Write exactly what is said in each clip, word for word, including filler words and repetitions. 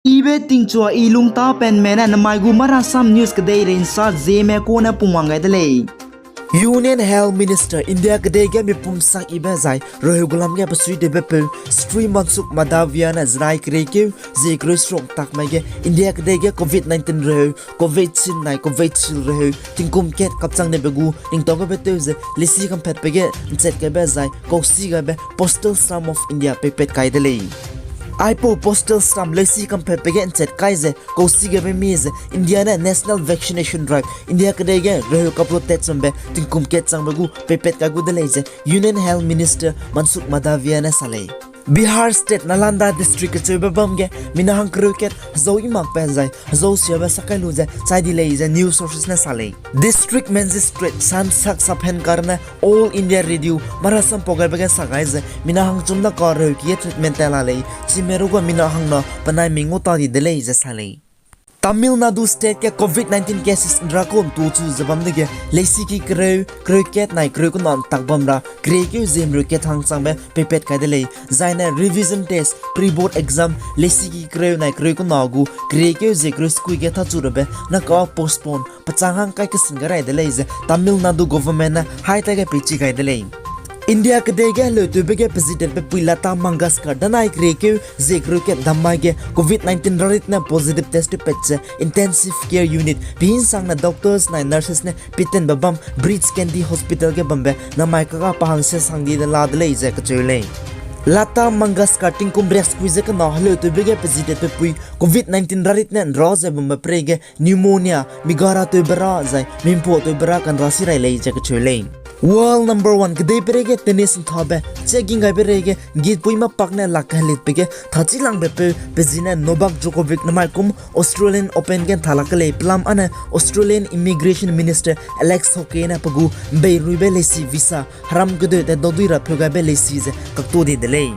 Ibe tingchua i lungta penme ne namai gu Marasam News kedeirei nsa Zeme kune pungwang gai de lei. Union Health Minister India kedei ge mipum sak ibe zai reheu gulam ge besuitewbepeu Shri Mansukh Mandaviya ne zenai kereikeu zie kereu seruk takmai ge India kedei ge Covid nineteen reheu, Covaxin nai Covishield reheu tingkum kat kapchang nebe gu ringtau gaibe tew ze leisi kampatbe ge nchat gaibe zai kausi gaibe Postal Stamp of India peipat kai de lei. Aipau Postal Stamp leisi kampatbe ge nchat kai ze kausi gaibe mi ze India ne National Vaccination Drive, India kedei ge reheu kaplo tat chumbe tingkum kat changbe gu peipat kai gu de lei ze Union Health Minister Mansukh Mandaviya ne sa lei. Bihar State Nalanda District kecheube bam ge mina hang kereu kat hezau i makbe zai hezau siabe sakai lu ze chai di lei ze news sources ne sa lei. District Magistrate Sansak Saphenkar ne All India Radio Marasam pau gaibe ge sa gai ze mina hang chum da ka reheu ki ge treatment tat la lei, chime ruga mina hang na penai mi ngau ta di de lei ze sa lei. Tamil Nadu State ge Covid nineteen cases nra kau ntu chu ze bam dege leisiki kereu, kereu kat nai kereu kena ntak bam ra kereikeu zie mreu kat hang changbe peipat kai de lei. Zaine revision test, pre-board exam, leisiki kereu nai kereu kena gu kereikeu zie kereu sekui ge thachu rabe naka postpone pechang hang kai kesin gai rai de lei ze Tamil Nadu government ne hai tai ge peichi gai de lei. India kedei ge heleutewbe ge pezitetbe pui Lata Mangeshkar danai kereikeu zie kereu kat dammai ge Covid nineteen rarit ne positive test tewpat ze intensive care unit pihinsang ne doctors nai nurses ne pitenbe bam Breach Candy Hospital ge bambe namai kaga pa hangse sang di de la de lei ze kacheu lei. Lata Mangeshkar tingkum riaksekui ze kena heleutewbe ge pezitetbe pui Covid nineteen rarit ne nra ze bambe preireige pneumonia, migara tewbe ra zai mimpuâ tewbe ra kanra si rai lei ze kacheu lei. World number one kedei peireige tennis nthabe, cheging gaibe reige gitpui mapak ne lak kaheliatbe ge thachilangbe peu pezine Novak Djokovic namai kum Australian Open ge ntha lak kelei pelam ane Australian Immigration Minister Alex Hawke ne pe gu mbeiruibe leisi visa heram kedeu tat dau dui ra pheu gaibe leisi ze kaktu di de lei.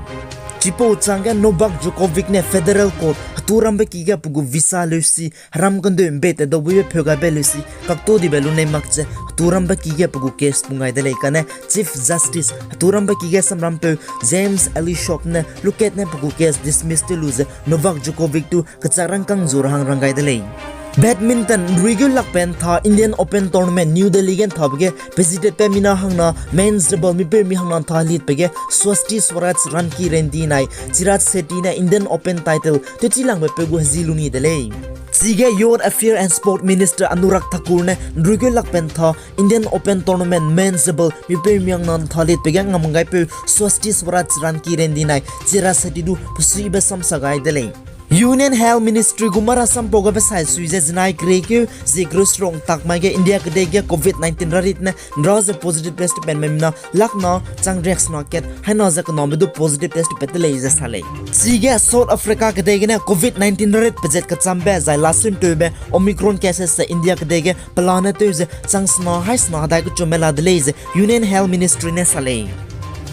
Chipau changge Novak Djokovic ne Federal Court heturambe ki ge pe gu visa leusi heram kedeu mbei tat dau buibe pheu gaibe leisi kaktu dibe lunei mak ze heturambe ki ge pe gu case pung gai de lei kane Chief Justice heturambe ki ge samrampeu James Allsop ne lukat ne pe gu case dismiss tew lu ze Novak Djokovic tu kechak rangkâng zu ra hang rang gai de lei. Badminton nruigeu lakbe ntha Indian Open Tournament New Delhi ge nthabe ge pezitetbe mina hangna men's double mipeumi hangna ntha heliatbe ge Swasti Swaraj, Ranki Reddy nai Chirag Shetty ne Indian Open title tewchilangbe peu gu hezi lu ni de lei. Chige Youth Affairs and Sport Minister Anurag Thakur ne nruigeu lakbe ntha Indian Open Tournament men's double mipeumi hangna ntha heliatbe ge ngamgaipeu Swasti Swaraj, Ranki Reddy nai Chirag Shetty du pesuibe samsa gai de lei. Union Health Ministry gu marasam pau gabe sai sui ze zenai kereikeu zie kereu seruk ntakmai ge India kedei ge Covid nineteen rarit ne nra ze positive test penme mina lakna chang riaksena kat haina ze kename du positive test pat de lei ze sa lei. Chige South Africa kedei gene Covid nineteen rarit pezat kechambe zai lasun tewbe Omicron cases ze India kedei ge pelane tew ze chang sena hai sena hedai kechumme la de lei ze Union Health Ministry ne sa lei.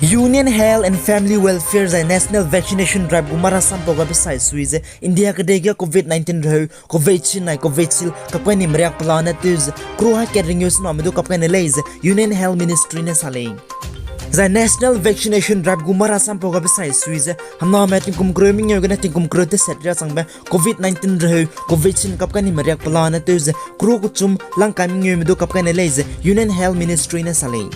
Union Health and Family Welfare zai National Vaccination Drive gu marasam pau gabe sai sui ze India kedei ge Covid nineteen reheu Covaxin nai Covishield kapkai ni meriak pelane tew ze crore hai kat ringeu sename du kapkai ne lei ze Union Health Ministry ne sa lei. Zai National Vaccination Drive gu marasam pau gabe sai sui ze hename tingkum kereu mengeu gene tingkum kereu teset riak changbe Covid nineteen reheu Covaxin kapkai ni meriak pelane tew ze crore kechum langkai mengeume du kapkai ne lei ze Union Health Ministry ne sa lei.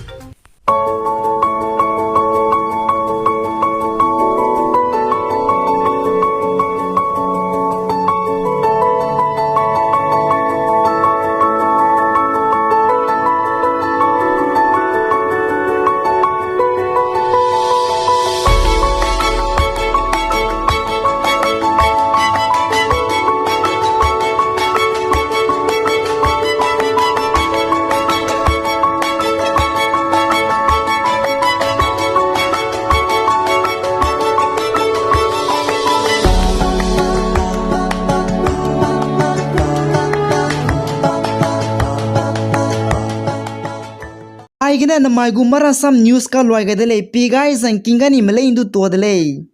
Aigene namai gu marasam news kaluai gai de lei, pi gai zangking ga ni melei ndu tua de lei.